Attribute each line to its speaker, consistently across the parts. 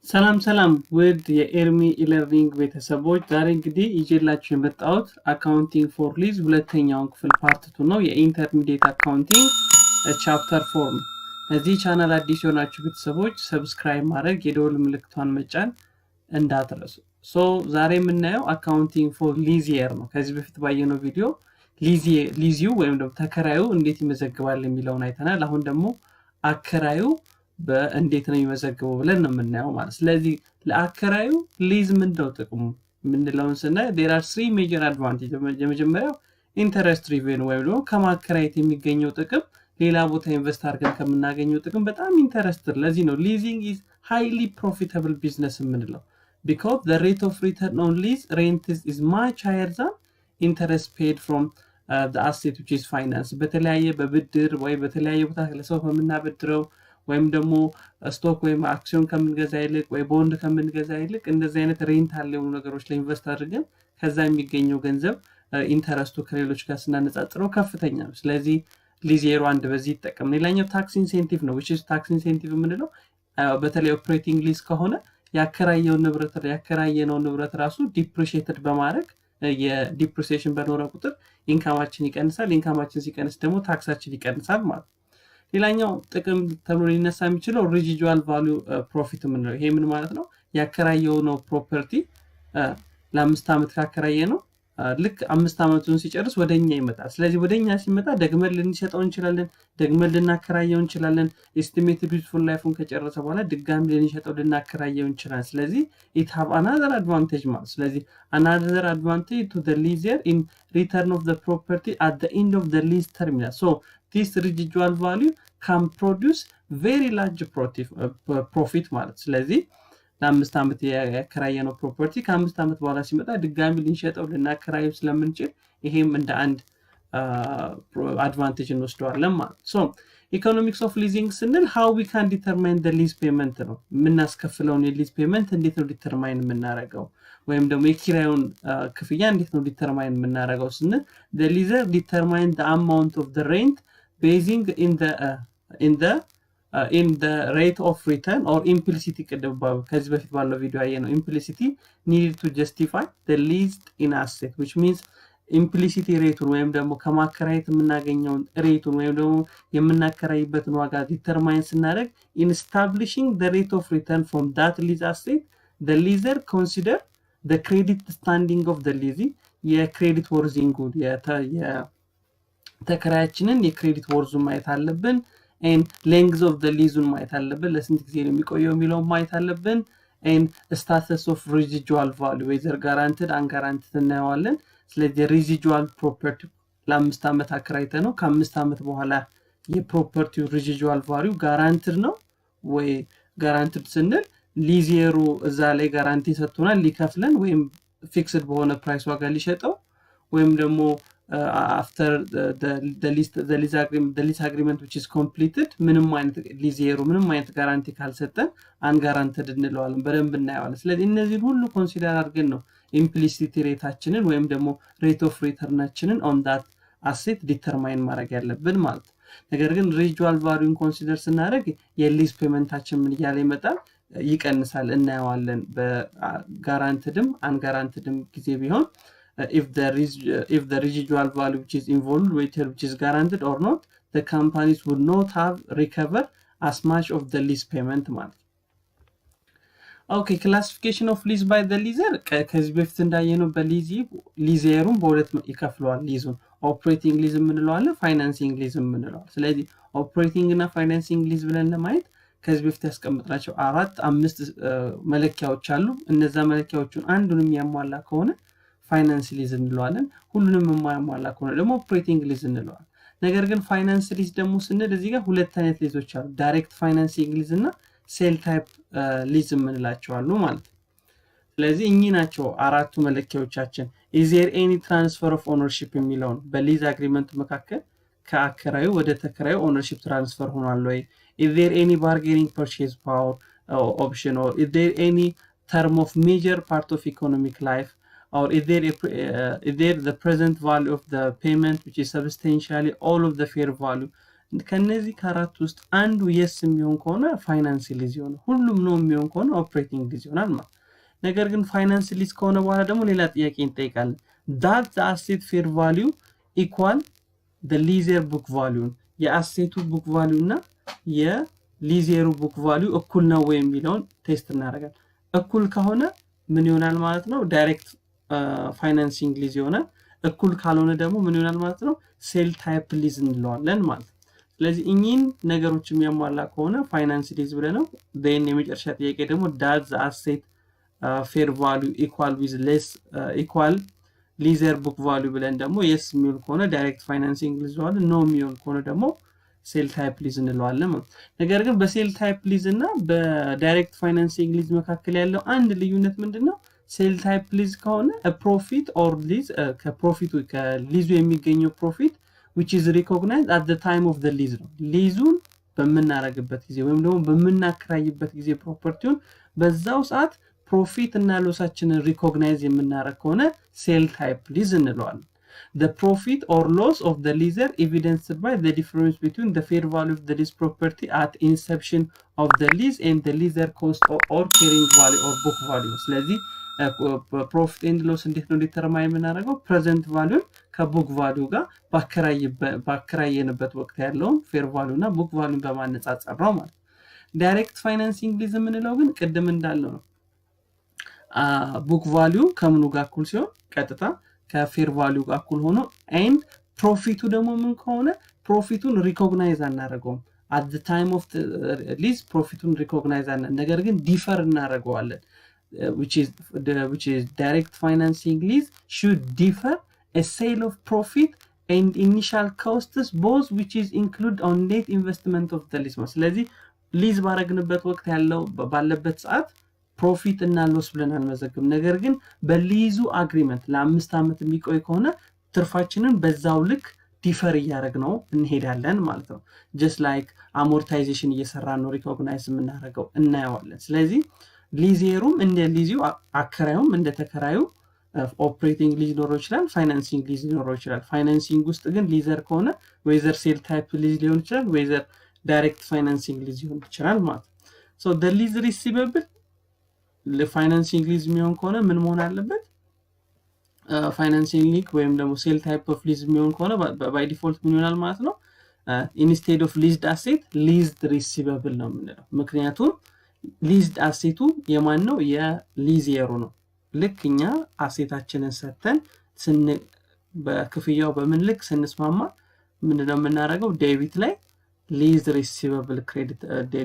Speaker 1: ሰላም ሰላም ውድ የኤርሚ e-learning ቤተሰቦች፣ ዛሬ እንግዲህ ይዤላችሁ የመጣሁት accounting for lease ሁለተኛውን ክፍል part two ነው። የ intermediate accounting chapter 4 ነው። ለዚህ ቻናል አዲስ የሆናችሁ ቤተሰቦች subscribe ማድረግ፣ የደወል ምልክቷን መጫን እንዳትረሱ። So ዛሬ የምናየው accounting for lessor ነው። ከዚህ በፊት ባየነው ቪዲዮ lessee ው ወይም ደግሞ ተከራዩ እንዴት ይመዘግባል የሚለውን አይተናል። አሁን ደግሞ አከራዩ በእንዴት ነው የሚመዘግበው ብለን ነው የምናየው ማለት። ስለዚህ ለአከራዩ ሊዝ ምንድነው ጥቅሙ የምንለውን ስናይ there are three major advantage። የመጀመሪያው interest revenue ወይም ደግሞ ከማከራየት የሚገኘው ጥቅም ሌላ ቦታ invest አድርገን ከምናገኘው ጥቅም በጣም interest። ለዚህ ነው leasing is highly profitable business የምንለው፣ because the rate of return on lease rent is much higher than interest paid from asset which is finance። በተለያየ በብድር ወይ በተለያየ ቦታ ለሰው ከምናበድረው ወይም ደግሞ stock ወይም አክሲዮን ከምንገዛ ይልቅ ወይ ቦንድ ከምንገዛ ይልቅ እንደዚህ አይነት rental የሆኑ ነገሮች ላይ invest አድርገን ከዛ የሚገኘው ገንዘብ interest ኡ ከሌሎች ጋር ስናነጻጽረው ከፍተኛ ነው። ስለዚህ lessor ኡ አንድ በዚህ ይጠቀም። ሌላኛው tax incentive ነው። Which tax incentive የምንለው በተለይ operating lease ከሆነ ያከራየውን ንብረት ያከራየነውን ንብረት ራሱ depreciated በማድረግ የ depreciation በኖረ ቁጥር income ኣችን ይቀንሳል። Income ኣችን ሲቀንስ ደግሞ tax ኣችን ይቀንሳል ማለት ነው። ሌላኛው ጥቅም ተብሎ ሊነሳ የሚችለው residual value profit የምንለው፣ ይሄ ምን ማለት ነው? ያከራየነው property ለ5 ዓመት ካከራየነው ልክ 5 ዓመቱን ሲጨርስ ወደ እኛ ይመጣል። ስለዚህ ወደ እኛ ሲመጣ ደግመን ልንሸጠው እንችላለን፣ ደግመን ልናከራየው እንችላለን። Estimated useful life ኡን ከጨረሰ በኋላ ድጋሚ ልንሸጠው ልናከራየው እንችላለን። ስለዚህ it have another advantage ማለት። ስለዚህ another advantage to lessor in return of property at end of lease term ይላል። So this residual value can produce very large profit ማለት። ስለዚህ ለ5 ዓመት ያከራየነው property ከ5 ዓመት በኋላ ሲመጣ ድጋሚ ልንሸጠው ልናከራየው ስለምንችል ይሄም እንደ አንድ advantage እንወስደዋለን ማለት። So economics of leasing ስንል how we can determine lease payment ነው። የምናስከፍለውን የ lease payment እንዴት ነው determine የምናደርገው ወይም ደግሞ የኪራዩን ክፍያ እንዴት ነው determine የምናደርገው ስንል lessor determine amount of rent basing in rate of return or implicit። ቅድም ከዚህ በፊት ባለው ቪዲዮ ያየነው implicit need to justify leased in asset, which means implicit rate ኡን ወይም ደግሞ ከማከራየት የምናገኘውን rate ኡን ወይም ደግሞ የምናከራይበትን ዋጋ determine ስናደርግ in establishing rate of return from that lease asset, lessor consider credit standing of lessee፣ የ credit worthing ኡን፣ የተከራያችንን የ credit worth ኡን ማየት አለብን። Length of lease ኡን ማየት አለብን። ለስንት ጊዜ ነው የሚቆየው የሚለውን ማየት አለብን። Status of residual value, whether guaranteed, unguaranteed እናየዋለን። ስለዚህ residual property ለ5 ዓመት አከራይተነው ከ5 ዓመት በኋላ የ property ው residual value guaranteed ነው ወይ? Guaranteed ስንል lessor ኡ እዛ ላይ guarantee ሰጥቶናል ሊከፍለን ወይም fixed በሆነ price ዋጋ ሊሸጠው ወይም ደግሞ after lease agreement which is completed ምንም አይነት lessor ኡ ምንም አይነት guarantee ካልሰጠን unguaranteed እንለዋለን። በደንብ እናየዋለን። ስለዚህ እነዚህን ሁሉ consider አድርገን ነው implicit rate ኣችንን ወይም ደግሞ rate of return ኣችንን on that asset determine ማድረግ ያለብን ማለት ነው። ነገር ግን residual value ን consider ስናደርግ የ lease payment ኣችን ምን እያለ ይመጣል? ይቀንሳል። እናየዋለን። በ guaranteed ም unguaranteed ም ጊዜ ቢሆን if the residual value which is involved, whether which is guaranteed or not, the companies would not have recovered as much of the lease payment ማለት ነው። Okay, classification of lease by the lessor። ከዚህ በፊት እንዳየነው በ lessee lessor ኡን በሁለት ይከፍለዋል። Lease ኡን operating lease የምንለው አለ፣ financing lease የምንለዋል። ስለዚህ operating እና financing lease ብለን ለማየት ከዚህ በፊት ያስቀመጥናቸው አራት አምስት መለኪያዎች አሉ። እነዛ መለኪያዎቹን አንዱን የሚያሟላ ከሆነ finance lease እንለዋለን። ሁሉንም የማያሟላ ከሆነ ደግሞ operating lease እንለዋለን። ነገር ግን finance lease ደግሞ ስንል እዚህ ጋር ሁለት አይነት ሊዞች አሉ። Direct financing lease እና sale type lease የምንላቸው አሉ ማለት ነው። ስለዚህ እኚህ ናቸው አራቱ መለኪያዎቻችን። Is there any transfer of ownership የሚለውን በ lease agreement ኡ መካከል ከአከራዩ ወደ ተከራዩ ownership transfer ሆኗል ወይ? Is there any bargaining purchase power option, or is there any term of major part of economic life, or is there the present value of the payment which is substantially all of the fair value? ከነዚህ ከአራት ውስጥ አንዱ yes የሚሆን ከሆነ finance lease ይሆናል። ሁሉም no የሚሆን ከሆነ operating lease ይሆናል ማለት። ነገር ግን finance lease ከሆነ በኋላ ደግሞ ሌላ ጥያቄ እንጠይቃለን። That asset fair value equal lessor book value ን፣ የ asset ኡ book value እና የ lessor ኡ book value እኩል ነው ወይ የሚለውን test እናደርጋለን። እኩል ከሆነ ምን ይሆናል ማለት ነው? Direct financing lease ይሆናል። እኩል ካልሆነ ደግሞ ምን ይሆናል ማለት ነው? Sale type lease እንለዋለን ማለት ነው። ስለዚህ እኚህን ነገሮች የሚያሟላ ከሆነ finance lease ብለን ነው። Then የመጨረሻ ጥያቄ ደግሞ does asset fair value equal with less equal lessor book value ብለን ደግሞ yes የሚሆን ከሆነ direct financing lease እንለዋለን። No የሚሆን ከሆነ ደግሞ sale type lease እንለዋለን ማለት። ነገር ግን በ sale type lease እና በ direct financing lease መካከል ያለው አንድ ልዩነት ምንድን ነው? Sale type lease ከሆነ profit or lease ከ profit ኡ ከ ሊዙ የሚገኘው profit which is recognized at the time of the lease ነው። ሊዙን በምናረግበት ጊዜ ወይም ደግሞ በምናከራይበት ጊዜ property ውን በዛው ሰዓት profit እና loss ኣችንን recognize የምናደርግ ከሆነ sale type lease እንለዋለን። The profit or loss of the lessor evidenced by the difference between the fair value of the lease property at inception of the lease and the lessor cost or carrying value or book value። ስለዚህ profit and loss እንዴት ነው determine የምናደርገው? Present value ን ከ book value ጋር ባከራየንበት ወቅት ያለውን fair value እና book value ን በማነጻጸር ነው ማለት። Direct financing lease የምንለው ግን ቅድም እንዳልነው ነው። Book value ከምኑ ጋር እኩል ሲሆን ቀጥታ ከ fair value ጋር እኩል ሆኖ and profit ኡ ደግሞ ምን ከሆነ profit ኡን recognize አናደርገውም። At time of lease profit ኡን recognize ነገር ግን defer እናደርገዋለን። Which is direct financing lease should defer a sale of profit and initial costs, both which is include on net investment of the lease። ስለዚህ ሊዝ ባረግንበት ወቅት ያለው ባለበት ሰዓት profit እና loss ብለን አንመዘግብም። ነገር ግን በ lease ኡ agreement ለ5 ዓመት የሚቆይ ከሆነ ትርፋችንን በዛው ልክ defer እያደረግነው እንሄዳለን ማለት ነው። Just like amortization እየሰራ ነው recognize የምናደርገው እናየዋለን። ስለዚህ lessor ኡም እንደ lessee ው፣ አከራዩም እንደ ተከራዩ operating lease ሊኖረው ይችላል፣ financing lease ሊኖረው ይችላል። Financing ውስጥ ግን lessor ከሆነ whether sale type lease ሊሆን ይችላል፣ whether direct financing lease ሊሆን ይችላል ማለት ነው። So lease receivable ለ financing lease የሚሆን ከሆነ ምን መሆን አለበት? Financing lease ወይም ደግሞ sale type of lease የሚሆን ከሆነ by default ምን ይሆናል ማለት ነው? Instead of leased asset leased receivable ነው የምንለው። ምክንያቱም leased asset ኡ የማን ነው? የ lessor ኡ ነው። ልክ እኛ asset ኣችንን ሰጥተን በክፍያው በምን ልክ ስንስማማ ምንድነው የምናደርገው? Debit ላይ lease receivable credit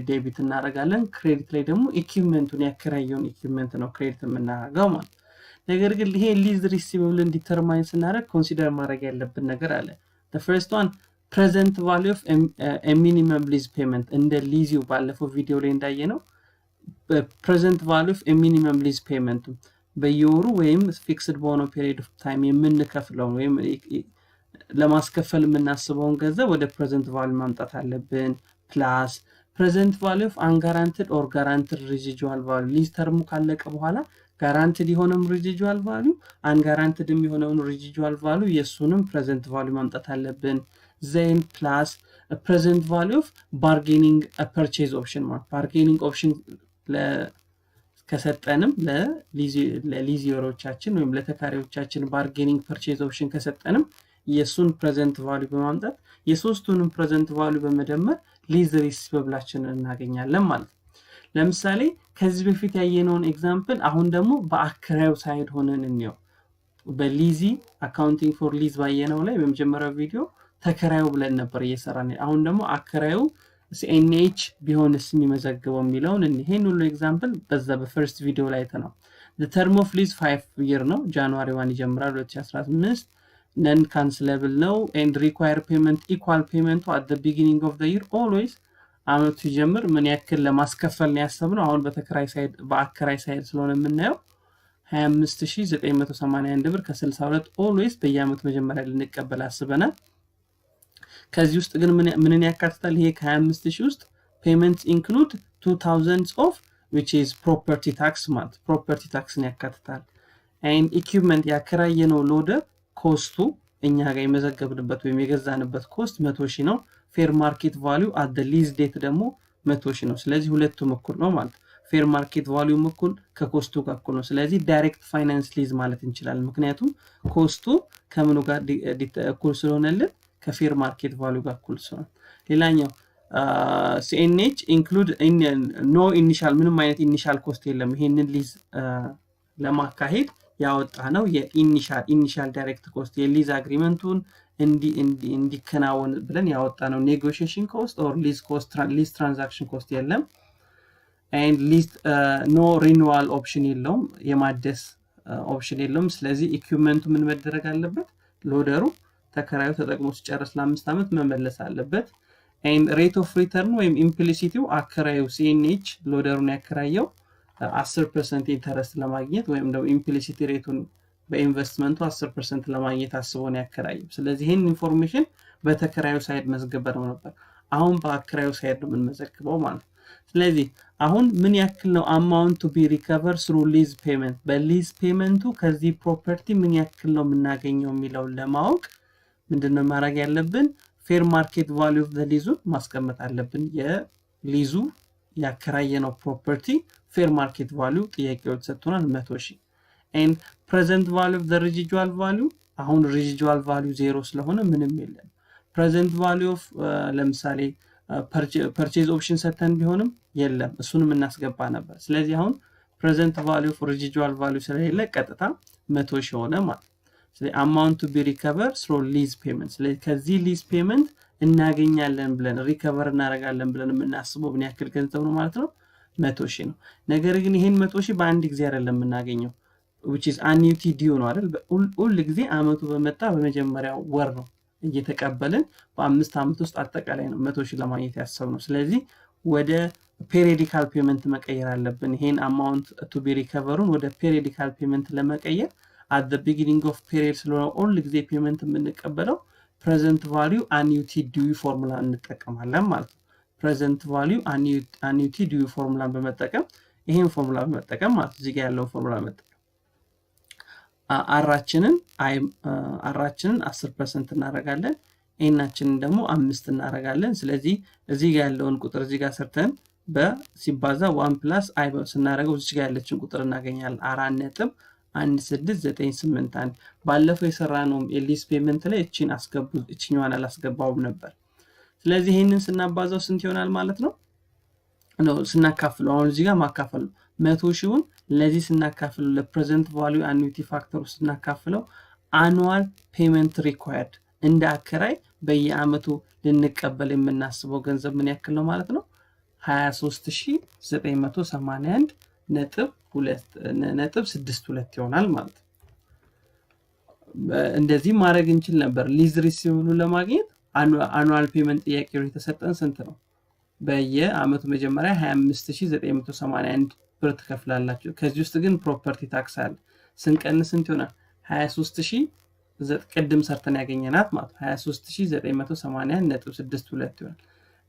Speaker 1: debit እናደርጋለን። Credit ላይ ደግሞ equipment ኡን፣ ያከራየውን equipment ነው credit የምናደርገው ማለት። ነገር ግን ይሄ lease receivable ን determine ስናደርግ consider ማድረግ ያለብን ነገር አለ። First one, present value of minimum lease payment። እንደ lessee ው ባለፈው ቪዲዮ ላይ እንዳየነው present value of minimum lease payment ኡ በየወሩ ወይም fixed በሆነው period of time የምንከፍለውን ወይም ለማስከፈል የምናስበውን ገንዘብ ወደ present value ማምጣት አለብን። Plus present value of unguaranteed or guaranteed residual value፣ lease term ኡ ካለቀ በኋላ guaranteed የሆነም residual value፣ unguaranteed የሆነውን residual value የእሱንም present value ማምጣት አለብን። Then plus present value of bargaining purchase option ማለት bargaining option ከሰጠንም ለ lessor ኦቻችን ወይም ለተካሪዎቻችን bargaining purchase option ከሰጠንም የእሱን present value በማምጣት የሶስቱንም present value በመደመር lease receivable ኣችንን እናገኛለን ማለት ነው። ለምሳሌ ከዚህ በፊት ያየነውን example አሁን ደግሞ በአከራዩ side ሆነን እንየው። በ lessee accounting for lease ባየነው ላይ በመጀመሪያው ቪዲዮ ተከራዩ ብለን ነበር እየሰራን። አሁን ደግሞ አከራዩ CNH ቢሆንስ የሚመዘግበው የሚለውን ይሄን ሁሉ example በዛ በ first ቪዲዮ ላይ አይተነዋል። Term of lease 5 year ነው። January 1 ይጀምራል 2015፣ non cancelable ነው and require payment equal payment ኡ at beginning of year። Always አመቱ ሲጀምር ምን ያክል ለማስከፈል ነው ያሰብነው። አሁን በተከራይ side በአከራይ side ስለሆነ የምናየው 25,981 ብር ከ62 always በየአመቱ መጀመሪያ ልንቀበል አስበናል። ከዚህ ውስጥ ግን ምንን ያካትታል? ይሄ ከ25,000 ውስጥ payment include 2000 of which is property tax ማለት property tax ን ያካትታል። And equipment ያከራየነው loader cost ኡ እኛ ጋር የመዘገብንበት ወይም የገዛንበት cost 100,000 ነው። Fair value ደግሞ 120,000 ነው። Fair market value at lease date ደግሞ 100,000 ነው። ስለዚህ ሁለቱም እኩል ነው ማለት ነው። Fair market value ም እኩል ከ cost ኡ ጋር እኩል ነው። ስለዚህ direct finance lease ማለት እንችላለን። ምክንያቱም cost ኡ ከምኑ ጋር እኩል ስለሆነልን? ከ fair market value ጋር እኩል ስለሆነ። ሌላኛው CNH include no initial፣ ምንም አይነት initial cost የለም። ይሄንን ሊዝ ለማካሄድ ያወጣነው የ initial direct cost፣ የ lease agreement ኡን እንዲከናወን ብለን ያወጣነው negotiation cost or lease cost፣ lease transaction cost የለም። And lease no renewal option የለውም፣ የማደስ option የለውም። ስለዚህ equipment ኡ ምን መደረግ አለበት? Loader ኡ ተከራዩ ተጠቅሞ ሲጨርስ ለ5 ዓመት መመለስ አለበት። And rate of return ወይም implicit ኡ አከራዩ CNH loader ኡን ያከራየው 10% interest ለማግኘት ወይም ደግሞ implicit rate ኡን በ investment ኡ 10% ለማግኘት አስቦ ነው ያከራየው። ስለዚህ ይህን information በተከራዩ side መዝግበነው ነበር። አሁን በአከራዩ side ነው የምንመዘግበው ማለት ነው። ስለዚህ አሁን ምን ያክል ነው amount to be recover through lease payment፣ በ lease payment ኡ ከዚህ property ምን ያክል ነው የምናገኘው የሚለውን ለማወቅ ምንድነው ማድረግ ያለብን? Fair market value of lease ኡን ማስቀመጥ አለብን። የሊዙ ያከራየነው property fair market value ጥያቄዎች ሰጥቶናል፣ 100,000። And present value of residual value፣ አሁን residual value ዜሮ ስለሆነ ምንም የለም። Present value of ለምሳሌ purchase option ሰተን ቢሆንም የለም፣ እሱንም እናስገባ ነበር። ስለዚህ አሁን present value of residual value ስለሌለ ቀጥታ 100,000 ሆነ ማለት። ስለዚህ amount to be recover through lease payment፣ ስለዚህ ከዚህ lease payment እናገኛለን ብለን፣ recover እናደርጋለን ብለን የምናስበው ምን ያክል ገንዘብ ነው ማለት ነው? 100,000 ነው። ነገር ግን ይህን 100,000 በአንድ ጊዜ አይደለም የምናገኘው፣ which is annuity due ነው አይደል? ሁል ጊዜ አመቱ በመጣ በመጀመሪያው ወር ነው እየተቀበልን በ5 ዓመት ውስጥ አጠቃላይ ነው 100,000 ለማግኘት ያሰብነው። ስለዚህ ወደ periodical payment መቀየር አለብን። ይሄን amount to be recover ኡን ወደ periodical payment ለመቀየር at the beginning of period ስለሆነ ሁል ጊዜ payment የምንቀበለው present value annuity due formula እንጠቀማለን ማለት ነው። Present value annuity due formula ን በመጠቀም፣ ይሄን ፎርሙላ በመጠቀም ማለት፣ እዚህ ጋር ያለውን ፎርሙላ በመጠቀም R ኣችንን 10% እናደርጋለን። N ኣችንን ደግሞ አምስት እናደርጋለን። ስለዚህ እዚህ ጋር ያለውን ቁጥር እዚህ ጋር ሰርተን በሲባዛ one plus i ስናደርገው እዚች ጋር ያለችን ቁጥር እናገኛለን። 4.16981። ባለፈው የሰራነው የ lease payment ላይ እቺን አስገቡ፣ እችኛዋን አላስገባውም ነበር። ስለዚህ ይህንን ስናባዛው ስንት ይሆናል ማለት ነው? ስናካፍለው፣ አሁን እዚህ ጋር ማካፈል ነው። 100,000ውን ለዚህ ስናካፍለው፣ ለ present value annuity factor ኡ ስናካፍለው annual payment required፣ እንደ አከራይ በየአመቱ ልንቀበል የምናስበው ገንዘብ ምን ያክል ነው ማለት ነው? 23,981 ነጥብ 62 ይሆናል ማለት ነው። እንደዚህ ማድረግ እንችል ነበር። Lease receivable ኡን ለማግኘት annual payment ጥያቄ የተሰጠን ስንት ነው? በየአመቱ መጀመሪያ 25,981 ብር ትከፍላላችሁ። ከዚህ ውስጥ ግን property tax አለ። ስንቀንስ ስንት ይሆናል? 23,000፣ ቅድም ሰርተን ያገኘናት ማለት ነው። 23,981.62 ይሆናል።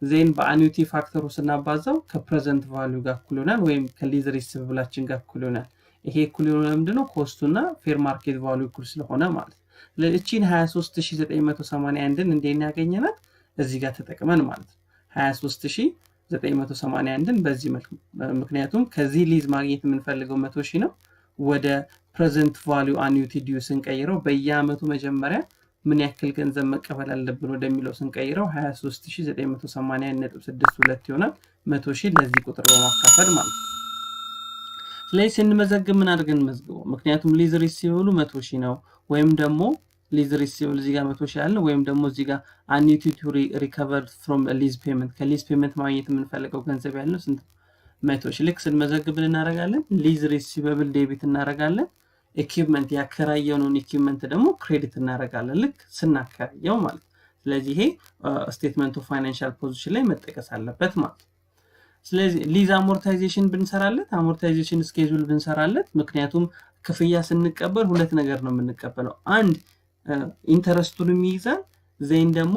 Speaker 1: Then በ annuity factor ኡ ስናባዛው ከ present value ጋር እኩል ይሆናል፣ ወይም ከ lease receivable ኣችን ጋር እኩል ይሆናል። ይሄ እኩል የሆነ ምንድነው? Cost ኡና fair market value እኩል ስለሆነ ማለት ነው። ስለዚህ እቺን 23,981ን እንዴት ያገኘናት? እዚህ ጋር ተጠቅመን ማለት ነው። 23,981ን በዚህ መልክ፣ ምክንያቱም ከዚህ ሊዝ ማግኘት የምንፈልገው 100,000 ነው። ወደ present value annuity due ስንቀይረው በየአመቱ መጀመሪያ ምን ያክል ገንዘብ መቀበል አለብን ወደሚለው ስንቀይረው 23,981.62 ይሆናል። 100,000 ለዚህ ቁጥር በማካፈል ማለት ነው። ስለዚህ ስንመዘግብ ምን አድርገን እንመዝግበው? ምክንያቱም lease receivable ኡ 100,000 ነው፣ ወይም ደግሞ lease receivable እዚህ ጋር 100,000 ያለ ወይም ደግሞ እዚህ ጋር annuity to recover from lease payment፣ ከ lease payment ማግኘት የምንፈልገው ገንዘብ ያለው ስንት? 100,000። ልክ ስንመዘግብ እናደርጋለን፣ lease receivable debit እናደርጋለን። Equipment፣ ያከራየነውን equipment ደግሞ credit እናደርጋለን፣ ልክ ስናከራየው ማለት ነው። ስለዚህ ይሄ statement of financial position ላይ መጠቀስ አለበት ማለት ነው። ስለዚህ lease amortization ብንሰራለት፣ amortization schedule ብንሰራለት፣ ምክንያቱም ክፍያ ስንቀበል ሁለት ነገር ነው የምንቀበለው። አንድ interest ኡንም ይይዛል፣ then ደግሞ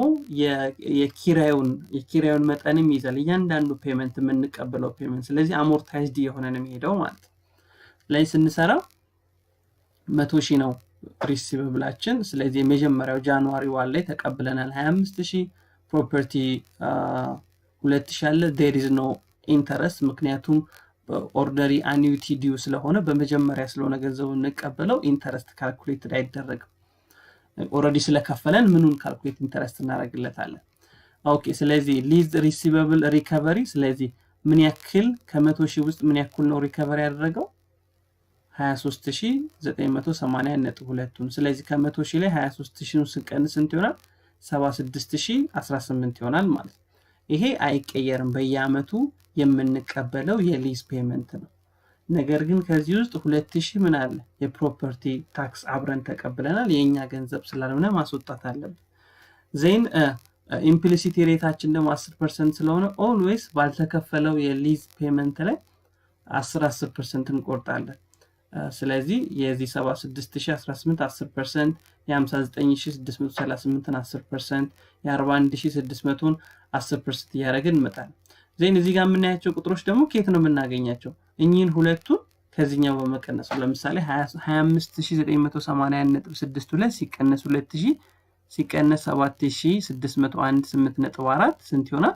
Speaker 1: የኪራዩን መጠንም ይይዛል። እያንዳንዱ payment የምንቀበለው payment። ስለዚህ amortized እየሆነ ነው የሚሄደው ማለት ነው። ላይ ስንሰራ 100,000 ነው receivable ኣችን። ስለዚህ የመጀመሪያው January 1 ላይ ተቀብለናል 25,000። Property 2000 አለ። There is no interest፣ ምክንያቱም ordinary annuity due ስለሆነ፣ በመጀመሪያ ስለሆነ ገንዘቡ እንቀበለው interest calculated አይደረግም። Already ስለከፈለን ምኑን calculate interest እናደርግለታለን? Okay፣ ስለዚህ lease receivable recovery፣ ስለዚህ ምን ያክል ከ100,000 ውስጥ ምን ያክል ነው recovery ያደረገው? 23,980.2ቱን። ስለዚህ ከ100,000 ላይ 23,000 ስንቀንስ ስንት ይሆናል? 76,018 ይሆናል ማለት ነው። ይሄ አይቀየርም፣ በየአመቱ የምንቀበለው የ lease payment ነው። ነገር ግን ከዚህ ውስጥ 2000 ምን አለ? የ property tax አብረን ተቀብለናል። የእኛ ገንዘብ ስላልሆነ ማስወጣት አለብን። Then implicit rate ኣችን ደግሞ 10% ስለሆነ always ባልተከፈለው የ lease payment ላይ 10 10% እንቆርጣለን። ስለዚህ የዚህ 76,018 10%፣ የ59,638ን 10%፣ የ41,600ን 10% እያደረግን እንመጣለን። Then እዚህ ጋር የምናያቸው ቁጥሮች ደግሞ ከየት ነው የምናገኛቸው? እኚህን ሁለቱን ከዚህኛው በመቀነስ ነው። ለምሳሌ 25,981.62 ሲቀነስ 2000 ሲቀነስ 7601.8.4 ስንት ይሆናል?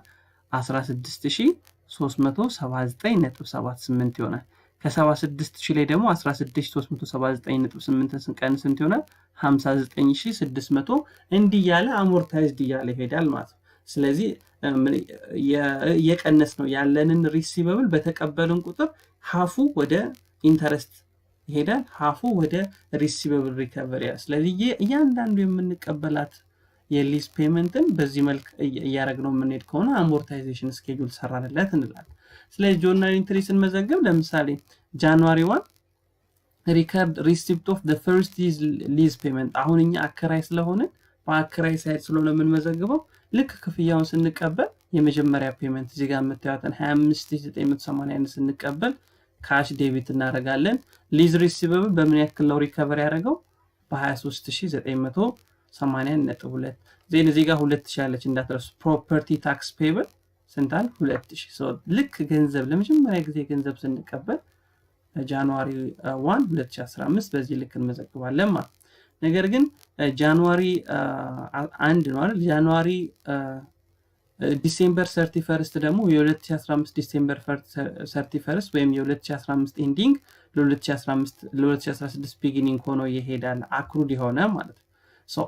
Speaker 1: 16,379.78 ይሆናል። ከ76,000 ላይ ደግሞ 16,379.8 ስንቀንስ ስንት ይሆናል? 59,600። እንዲህ እያለ amortized እያለ ይሄዳል ማለት ነው። ስለዚህ እየቀነስ ነው ያለንን receivable በተቀበልን ቁጥር half ኡ ወደ interest ይሄዳል፣ half ኡ ወደ receivable recovery። ስለዚህ እያንዳንዱ የምንቀበላት የ lease payment ን በዚህ መልክ እያደረግነው የምንሄድ ከሆነ amortization schedule ሰራንለት እንላለን። ስለዚህ journal entry ስንመዘግብ ለምሳሌ January 1 record receipt of first lease payment። አሁን እኛ አከራይ ስለሆንን፣ በአከራይ side ስለሆነ የምንመዘግበው፣ ልክ ክፍያውን ስንቀበል የመጀመሪያ payment እዚህ ጋር የምታዩትን 25,981 ስንቀበል cash debit እናደርጋለን። Lease receivable በምን ያክል ነው recover ያደረገው? በ23,980.2። Then እዚህ ጋር 2000 ያለች እንዳትረሱ። Property tax payable ስንታል? 2000። ልክ ገንዘብ ለመጀመሪያ ጊዜ ገንዘብ ስንቀበል January 1 2015 በዚህ ልክ እንመዘግባለን ማለት። ነገር ግን January 1 ነው አይደል? January December 31 ደግሞ የ2015 December 31 ወይም የ2015 ending ለ2016 beginning ሆኖ ይሄዳል፣ accrued የሆነ ማለት ነው።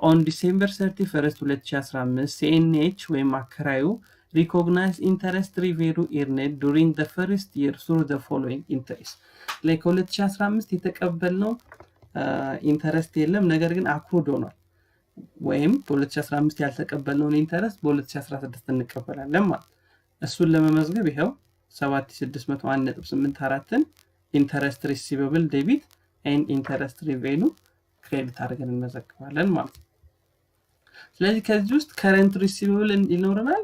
Speaker 1: On December 31 2015 CNH ወይም አከራዩ recognize interest revenue earned during the first year through the following entries ላይ ከ2015 የተቀበልነው interest የለም፣ ነገር ግን accrued ሆኗል። ወይም በ2015 ያልተቀበልነውን interest በ2016 እንቀበላለን ማለት። እሱን ለመመዝገብ ይኸው 7601.84ን interest receivable debit and interest revenue credit አድርገን እንመዘግባለን ማለት ነው። ስለዚህ ከዚህ ውስጥ current receivable ይኖረናል፣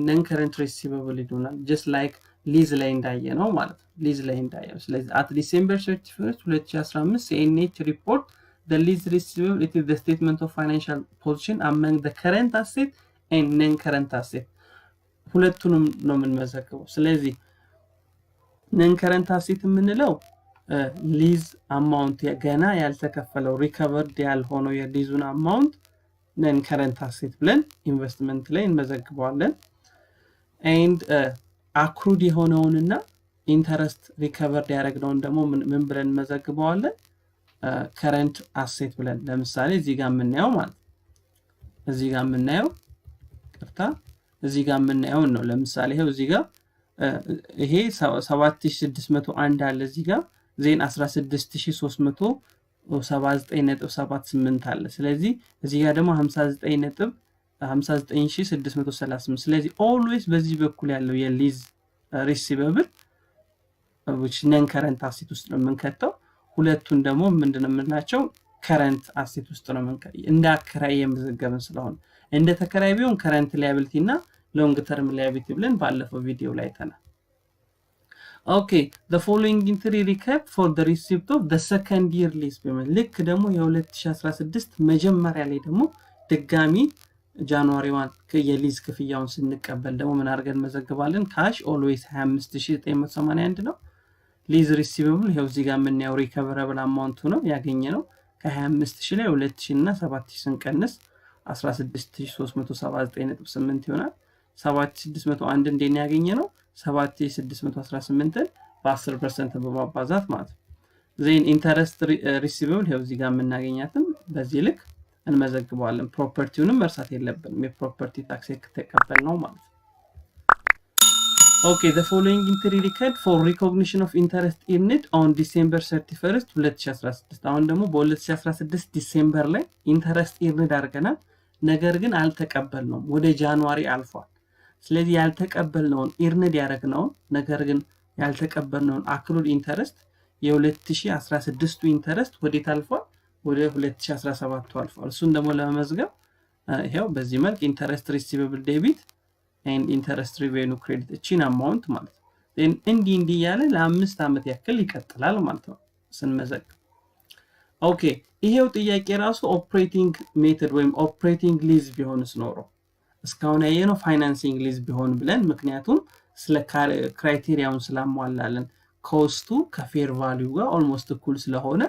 Speaker 1: non current receivable ይኖረናል። Just like lease ላይ እንዳየነው ማለት ነው። ሊዝ ላይ እንዳየነው። ስለዚህ at December 31 2015 CNH report the lease receivable, it is the statement of financial position among the current asset and non-current asset። ሁለቱንም ነው የምንመዘግበው። ስለዚህ non current asset የምንለው lease amount ገና ያልተከፈለው፣ recovered ያልሆነው የ lease ኡን amount non current asset ብለን ኢንቨስትመንት ላይ እንመዘግበዋለን። And accrued የሆነውንና interest recovered ያደረግነውን ደግሞ ምን ብለን እንመዘግበዋለን? Current asset ብለን። ለምሳሌ እዚህ ጋር የምናየው ማለት እዚህ ጋር የምናየው፣ ይቅርታ፣ እዚህ ጋር የምናየውን ነው። ለምሳሌ ይኸው እዚህ ጋር ይሄ 7601 አለ፣ እዚህ ጋር then 16,379.78 አለ። ስለዚህ እዚህ ጋር ደግሞ 59 59638። ስለዚህ always በዚህ በኩል ያለው የ lease receivable non current asset ውስጥ ነው የምንከተው። ሁለቱን ደግሞ ምንድን ነው የምንላቸው? Current asset ውስጥ ነው፣ እንደ አከራይ የመዘገብን ስለሆነ። እንደ ተከራይ ቢሆን current liability እና long term liability ብለን ባለፈው ቪዲዮ ላይ አይተናል። Okay, the following entry record for the receipt of the second year lease payment። ልክ ደግሞ የ2016 መጀመሪያ ላይ ደግሞ ድጋሚ January 1 የ lease ክፍያውን ስንቀበል ደግሞ ምን አድርገን እንመዘግባለን? Cash always 25,981 ነው። Lease receivable ይኸው እዚህ ጋር የምናየው recoverable amount ኡ ነው ያገኘነው። ከ25,000 ላይ 2000 እና 7000 ስንቀንስ 16,379.8 ይሆናል። 7601 እንዴት ያገኘነው? 7618ን በ10% በማባዛት ማለት ነው። Then interest receivable ይኸው እዚህ ጋር የምናገኛትም በዚህ ልክ እንመዘግበዋለን። Property ውንም መርሳት የለብንም፣ የ property tax የተቀበልነው ማለት ነው። Okay, the following entry record for recognition of interest earned on December 31 2016። አሁን ደግሞ በ2016 December ላይ interest earned አድርገናል። ነገር ግን አልተቀበልነውም፣ ወደ January አልፏል። ስለዚህ ያልተቀበልነውን፣ earned ያደረግነውን ነገር ግን ያልተቀበልነውን accrued interest፣ የ2016ቱ interest ወዴት አልፏል? ወደ 2017 አልፏል። እሱን ደግሞ ለመመዝገብ ይኸው በዚህ መልክ interest receivable debit and interest revenue credit፣ እቺን amount ማለት ነው። እንዲህ እንዲህ እያለ ለ5 ዓመት ያክል ይቀጥላል ማለት ነው ስንመዘግብ። Okay, ይሄው ጥያቄ ራሱ operating method ወይም operating lease ቢሆንስ ኖሮ፣ እስካሁን ያየነው financing lease ቢሆን ብለን፣ ምክንያቱም ስለ criteria ውን ስላሟላለን፣ cost ኡ ከ fair value ጋር almost እኩል ስለሆነ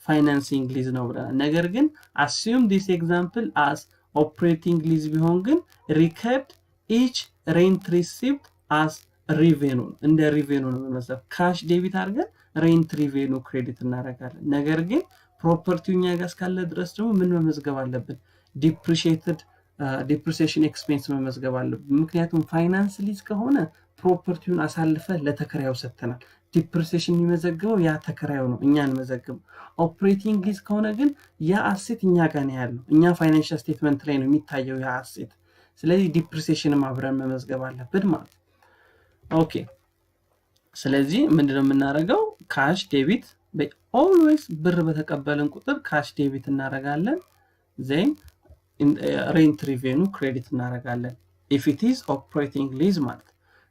Speaker 1: financing lease ነው ብለናል። ነገር ግን assume this example as operating lease ቢሆን ግን record each rent receipt as revenue፣ እንደ revenue ነው የምንመዘግበው። Cash debit አድርገን rent revenue credit እናደርጋለን። ነገር ግን property ው እኛ ጋር እስካለ ድረስ ደግሞ ምን መመዝገብ አለብን? Depreciated depreciation expense መመዝገብ አለብን። ምክንያቱም finance lease ከሆነ property ውን አሳልፈን ለተከራዩ ሰጥተናል። Depreciation የሚመዘግበው ያ ተከራዩ ነው፣ እኛ አንመዘግብም። Operating lease ከሆነ ግን ያ asset እኛ ጋር ነው ያለው፣ እኛ financial statement ላይ ነው የሚታየው ያ asset። ስለዚህ depreciation ም አብረን መመዝገብ አለብን ማለት ነው። Okay፣ ስለዚህ ምንድነው የምናደርገው? Cash debit፣ always ብር በተቀበልን ቁጥር cash debit እናደርጋለን። Then rent revenue credit እናደርጋለን። If it is operating lease ማለት።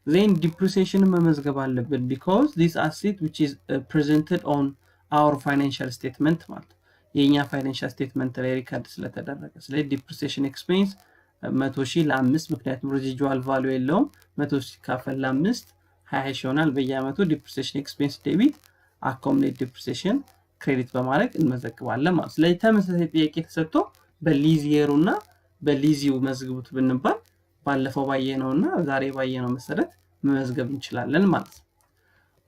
Speaker 1: Then depreciation መመዝገብ አለብን because this asset which is presented on our financial statement ማለት የእኛ financial statement ላይ record ስለተደረገ። ስለዚህ depreciation expense 100,000 ለአምስት፣ ምክንያቱም residual value የለውም። 100,000 ሲካፈል ለአምስት 20,000 ይሆናል። በየአመቱ depreciation expense debit፣ accumulated depreciation credit በማድረግ እንመዘግባለን ማለት። ስለዚህ ተመሳሳይ ጥያቄ ተሰጥቶ በሊዝ የሩ እና በ lessee ው መዝግቡት ብንባል ባለፈው ባየነው እና ዛሬ ባየነው መሰረት መመዝገብ እንችላለን ማለት ነው።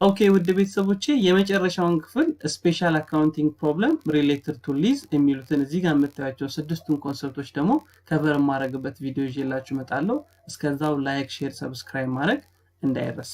Speaker 1: Okay፣ ውድ ቤተሰቦቼ፣ የመጨረሻውን ክፍል special accounting problem related to lease የሚሉትን እዚህ ጋር የምታያቸው ስድስቱን concept ኦች ደግሞ cover የማደርግበት ቪዲዮ ይዤላችሁ እመጣለሁ። እስከዛው like፣ share፣ subscribe ማድረግ እንዳይረሳ።